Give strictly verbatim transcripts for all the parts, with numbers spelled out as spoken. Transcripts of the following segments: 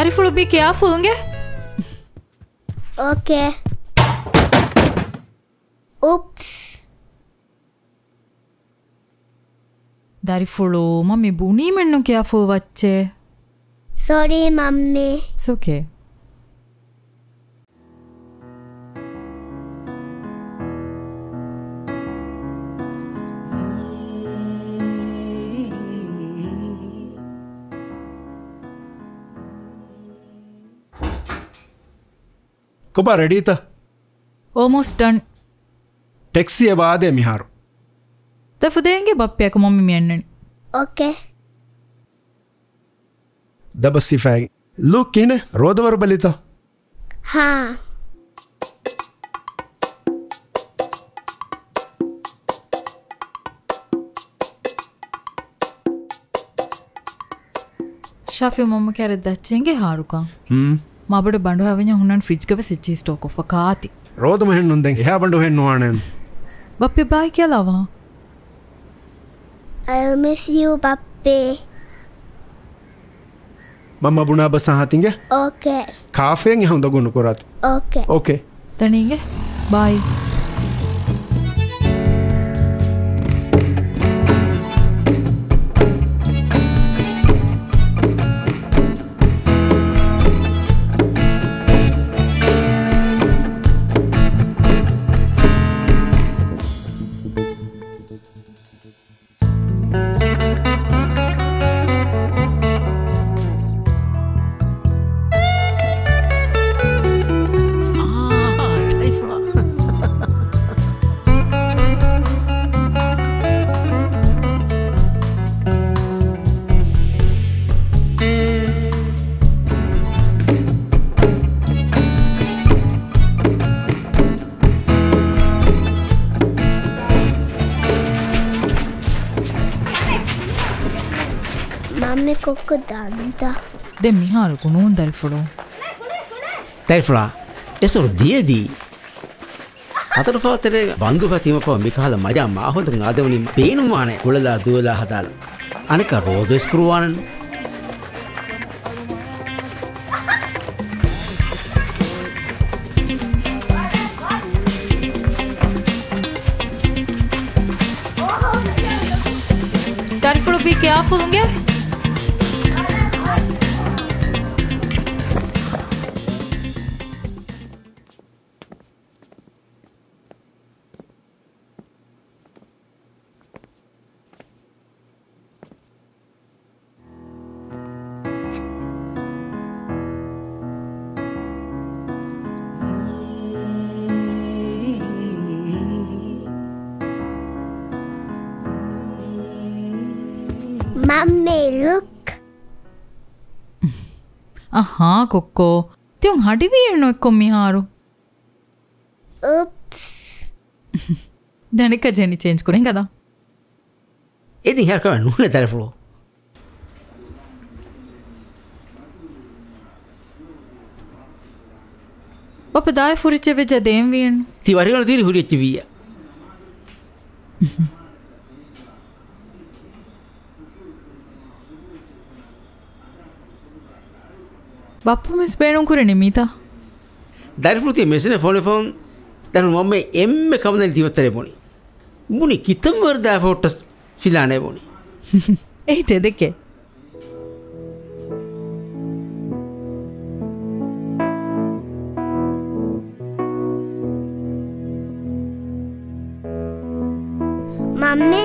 ދަރިފުޅު ބީ ކެއާފުލް އިނގޭ. އޯކޭ. އުޕްސް. ދަރިފުޅު، މަންމީ ބުނީމެއްނު ކެއާފުލް ވައްޗޭ. ސޮރީ މަންމީ. އިޓްސް އޯކޭ. ކޮބާ ރެޑީތަ؟ އޯލްމޯސްޓް ޑަން. ޓެކްސީއެއް ވާދޭ މިހާރު. ދަރިފުޅު ދޭންގެ ބައްޕަޔަކު މަންމީ މި އަންނަނީ. އޯކޭ. ދަބަސް ހިފައިގެން. ލޫކް ކިހިނެއް ރޯދަ ވަރުބަލިތަ؟ ހާ. ޝާފި މަންމަ ކައިރި ދައްޗޭނގެ ހާރުކަން. ހުން. މާބޮޑަށް ބަނޑުހައިވަންޏާ ހުންނަން ފްރިޖްގަ ވެސް އެއްޗެހި ސްޓޯކް ކޮށްފަ ކާތި. ރޯދަ މަހެއްނުން ދެން އެހާ ބަނޑުހެއް ނުވާނެ. ބައްޕި ބާއް ކިޔާލާ ވާ. I miss you ބައްޕި. މަންމަ ބުނާ ބަސް އަހާތިނގެ. އޯކޭ. ކާފޭން އެހާ އުނދަގޫ ނުކުރާތި. އޯކޭ. އޯކޭ. ދަނީގެ. ބާއި. މަންމީ ކޮއްކޮ ދަންތަ؟ ދެން މިހާރަކު ނޫން ދަރިފުޅު. ދަރިފުޅާ، އެސޮރު ދިޔަދީ. ހަތަރުފަހަށް ތެރޭގަ ބަންދުފަ ތިމަފަ މިކަހަލަ މަޖާ މާހައުލަކަށް އާދެވުނީ ބޭނުންވާނެ ކުޅަލާ ދުވެލާ ހަދާލަން. އަނެއްކާ ރޯދަ އިސްކުރުވާނެން. ދަރިފުޅު ބީ ކެއާފުލް އިނގޭ. މަންމީ ލުކް. އަހާ ކޮއްކޯ. ތިއުން ހަޑިވީއެއްނު އެއްކޮށް މިހާރު. އުޕްސް. ދެން އަނެއްކާ ޖެނި ޗޭންޖް ކުރޭ ހިނގާ ދާ. އެދި ހިޔާރު ކަމެއް ނޫނޭ ދަރިފުޅު. ބައްޕަ ދާއި ފުރިއެއްޗެއް ވެއްޖާ ދޭން ވީއެއްނު. ތި ވަރިގަނޑު ދީރި ހުރި އެއްޗެއް ވިއްޔާ. ބައްޕަ މިސް ބޭނުން ކުރަނީ މީތާ. ދަރިފުޅު ތި މެސެނެ ފޯނެ ފޯން ދަރިފުޅު މަންމަ އެންމެ ކަމަން ދަނީ ތި ވައްތަރެ ބުނި. ބުނި ކިތަންމެ ވަރަށް ދާފަ ހުއްޓަސް ފިލާނެ ބުނި. އެހި ތެދެކޭ. މަންމީ.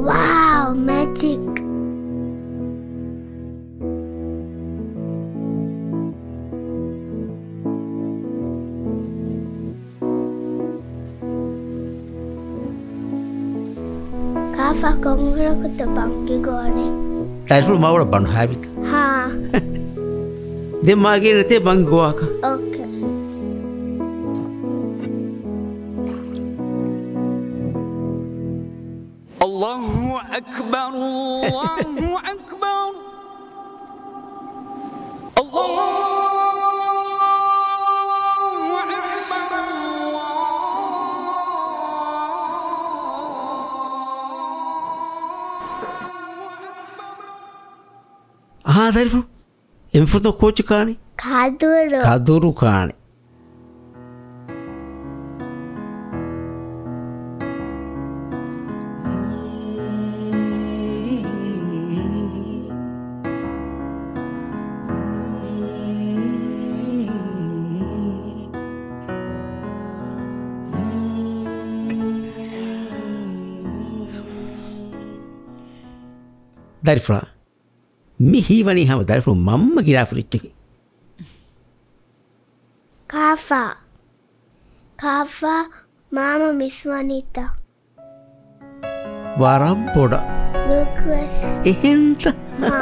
ވާއު، މެޖިކް. ކާފަ ކޮންއިރަކުތަ ބަންގި ގޮވަނީ؟ ދަރިފުޅު މާ ބޮޑަށް ބަނޑުހައިވިތަ؟ ހާ. ދެން މާ ގެންނަތޭ ބަންގި ގޮވާކަށް. އޯކޭ. الله أكبر، الله أكبر. الله أكبر، الله أكبر. އާ، ދަރިފުޅު. އެންފުރުތަ ކޯޗު ކާނީ؟ ކަދުރު. ކަދުރު ކާނީ. ދަރިފުޅާ، މި ހީވަނީ ހަމަ ދަރިފުޅު މަންމަ ގިރާފަ ރިއްޗަކީ. ކާފާ. ކާފާ މާމަ މިސްވަނީތަ؟ ވަރަށް ބޮޑަށް. ލުކްވެސް. އެހެންތަ؟ ހާ.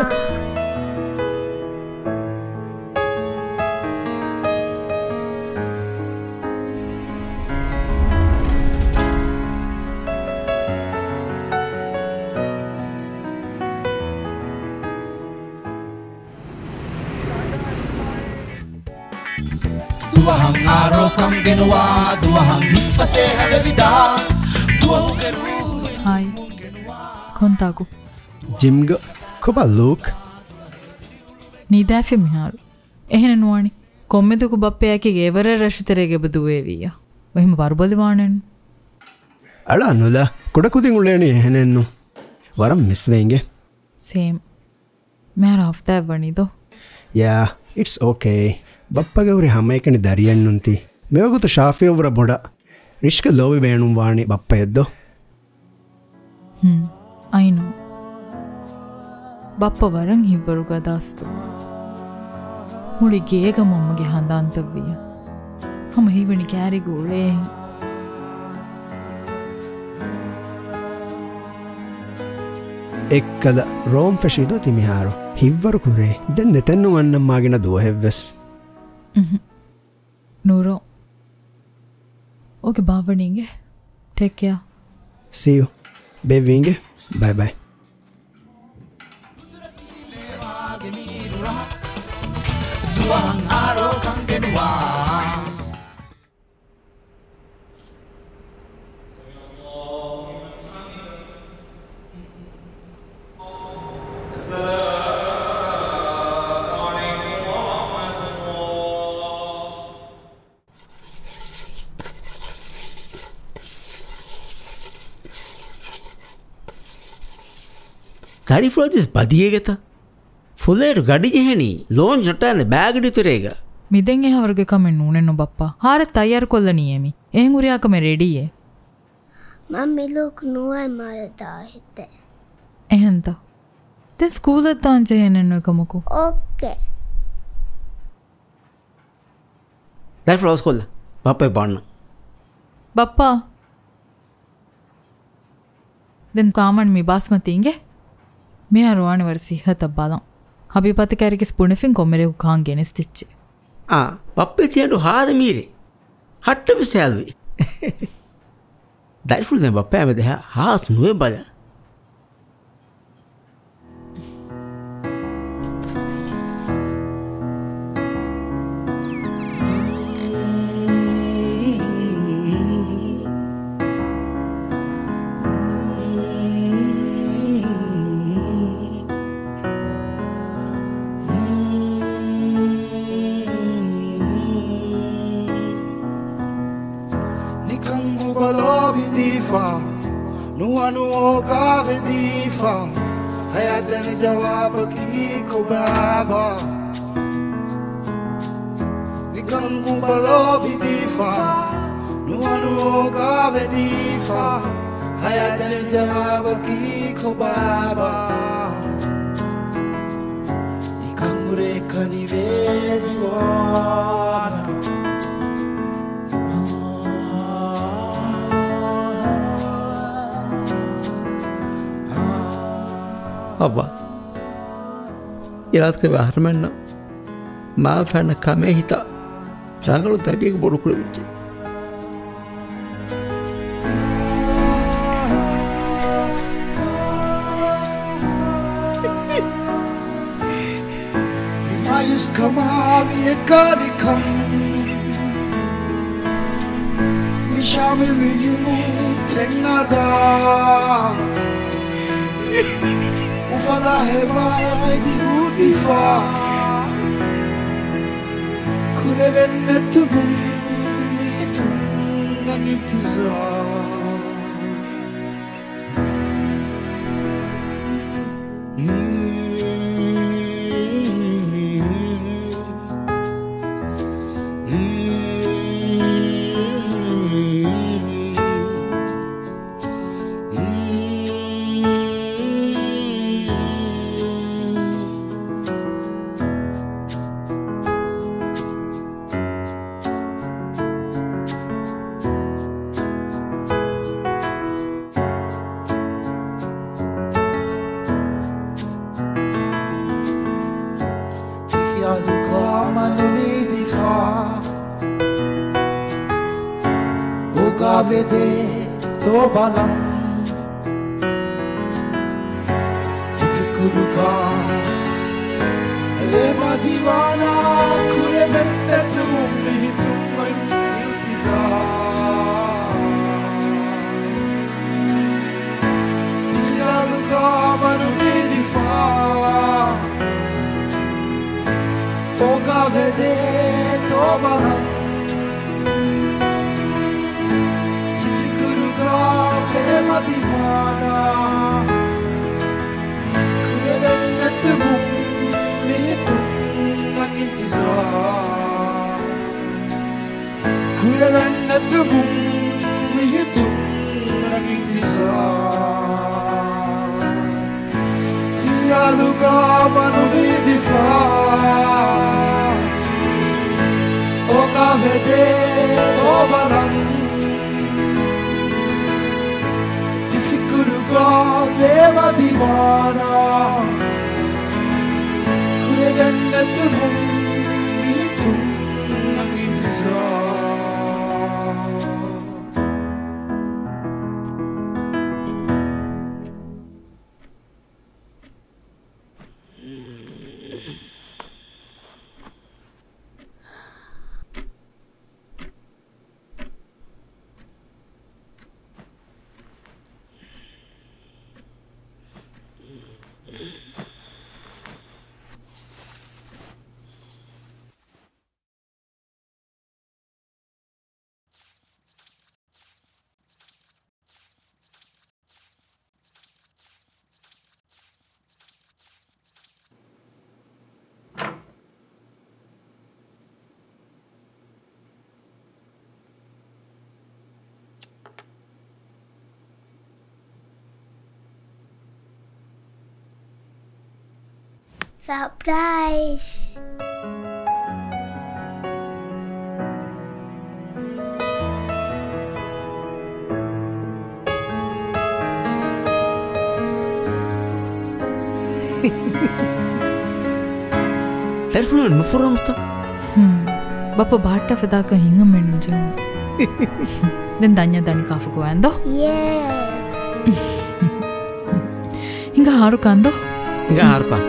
ދުވަހަށް އާރޯކަން ގެނުވާ، ދުވަހަށް ހިތްފަސޭހަ ވެވިދާ، ދުވަހުގެ ރޫހު. ހާއް. ކޮންތާކު؟ ޖިމްގަ. ކޮބާ ލޫކް؟ ނިދާފި މިހާރު. އެހެނެއް ނުވާނެ. ކޮންމެދުކު ބައްޕަޔާއެކީ އެވަރަށް ރަށުތެރޭގެ އެބަ ދުވެވިއްޔާ. އެހެން ވަރުބަލި ވާނެން. އަޅާ ނުލާ، ކުޑަކުދިން އުޅޭނީ އެހެނެއްނު. ވަރަށް މިސްވޭ އިނގޭ. ސޭމް. މިހާރު ހަފްތާއެއް ވަނީ ދޯ؟ ޔާ، އިޓްސް އޯކޭ. ބައްޕަގެ ހުރި ހަމައެކަނި ދަރިއެއްނުންތީ. މިވަގުތު ޝާފިއަށްވުރެ ބޮޑަށް ރިޝްކަ ލޯބި ބޭނުންވާނީ ބައްޕަޔަށްދޯ؟ ހުން، އައި ނޯ. ބައްޕަ ވަރަށް ހިތްވަރުގަދަ އަސްލު. މުޅި ގޭގަ މަންމަގެ ހަނދާންތައްވިއްޔާ. ހަމަ ހީވަނީ ކާރީގަ އުޅޭ. އެއްކަލަ ރޯމް ފެށީދޯ ތި މިހާރު؟ ހިތްވަރު ކުރޭ. ދެން ނެތެއްނު އަންނަ މާގިނަ ދުވަހެއްވެސް. ނޫރޯ. އޯކޭ، ބާވަނީގެ. ޓޭކް ކެއާ. ސީ ޔޫ. ބޭބީގެ. ބައި ބައި. ދުވަހަށް އާރޯ ކަން ގެނުވާ. ދަރިފުޅަށް ދިސް ބަދިޔޭގެތަ؟ ފުލޭޓު ގަޑި ޖެހެނީ ލޯންޗް ނައްޓާލަން ބާގަޑި ތެރޭގަ. މި ދެން އެހާވަރުގެ ކަމެއް ނޫނެއްނު ބައްޕާ. ހާރަތް ތައްޔާރުކޮށްލަނީ އެމީ. އެހެން ހުރިހާ ކަމެއް ރެޑީއޭ. މަ މި ލުކް ނުވައި މާލެ ދާހިތެ. އެހެންތަ؟ ދެން ސްކޫލަށް ދާން ޖެހޭނެއްނު އެކަމަކު. އޯކޭ. ދަރިފުޅާ ސްކޫލަށް. ބައްޕަ ބާންނަ. ބައްޕާ. ދެން ކާމަން މި ބާސްމަތީ އިނގޭ؟ މިހާރު ވާނެ ވަރަށް ސިއްހަތަށް ބަލަން. ހަބީބް އަތިކާރިކިސް ބުނެފިން ކޮންމެރޭގު ކާން ގެނެސްދިއްޗޭ. އާ، ބައްޕަ ތިޔަނޑު ހާދަ މީރޭ. ހައްޓަ ވެސް ހާލުވި. ދަރިފުޅު ދެން ބައްޕައާ މެދު ހާސް ނުވެ ބަލަ. ނިކަން އުބަލޯ ވިދީފާ، ނުވަނު އޯގާވެދީފާ، ހަޔާތެން ޖަވާބަކީ ކޮބާބާ؟ ނިކަން އުބަލޯ ވިދީފާ، ނުވަނު އޯގާވެދީފާ، ހަޔާތެން ޖަވާބަކީ ކޮބާބާ؟ ނިކަން ހުރޭ ކަނިވޭ ދިވާނަ. އައްވާ، އިރާދަކުރެއްވި އަހަރުމެންނަށް މާފަންނަ ކަމޭ ހިތާ ރަނގަޅު ތަންގެއް ބޮޑުކުރެވިއްޖެ. މި މާޔޫސްކަމާ ވިޔަކާރިކަން، މި ޝާމިލް ވި ނިމުން ތެން އަދާ. އުފަލާ ހެވާ އަދި އުޑު ދިފާ ކުރެވެން ނެތުމުން މީތުންނަށް އިންތިޒާރު. ޚިޔާލުގަ މަ ނުނިދިފާ، އޯގާވެދޭތޯ ބަލަން. ތި ފިކުރުގަ އެ މަ ދިވާނާ، ކުރެވެން ނެތުމުން މީތުންނަށް އިންތިޒާރު. ޚިޔާލުގަ މަ ނުނިދިފާ، އޯގާވެދޭތޯ ބަލަން. ތި ފިކުރުގަ އެ މަ ދިވާނާ، ކުރެވެން ނެތުމުން މީތުންނަށް އިންތިޒާރު. ކުރެވެން ނެތުމުން މީތުންނަށް އިންތިޒާރު. ޚިޔާލުގަ މަ ނުނިދިފާ، އޯގާވެދޭތޯ ބަލަން. ތި ފިކުރުގަ އެ މަ ދިވާނާ، ކުރެވެން ނެތުމުން މީތުންނަށް އިންތިޒާރު. ސަޕްރައިޒް. ދަރިފުޅު ނުފުރަމުތަ؟ ހުން. ބައްޕަ ބަހައްޓާ ފެދާކަށް ހިނގަމެއް ނުޖެހުނު. ދެން ދަންޏާ ދަނި ކާފަ ގޮވަންދޯ؟ ޔެސް. ހިނގާ ހާރު ކާންދޯ؟ ހިނގާ ހާރު ކާން.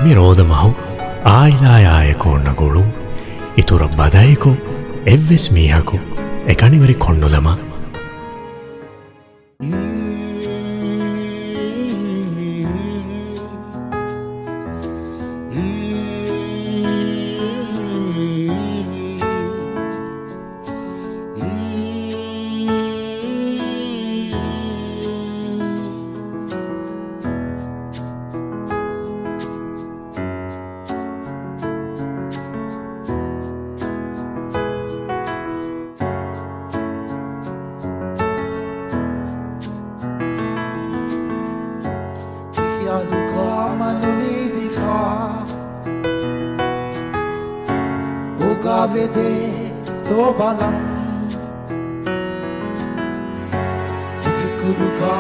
މި ރޯދަމަހު އާއިލާއާއެކު އޮންނަ ގުޅުން، އިތުރަށް ބަދައެކު އެއްވެސް މީހަކު އެކަނިވެރި ކޮށްނުލަމާ. ޚިޔާލުގަ މަ ނުނިދިފާ، އޯގާވެދޭތޯ ބަލަން. ތި ފިކުރުގަ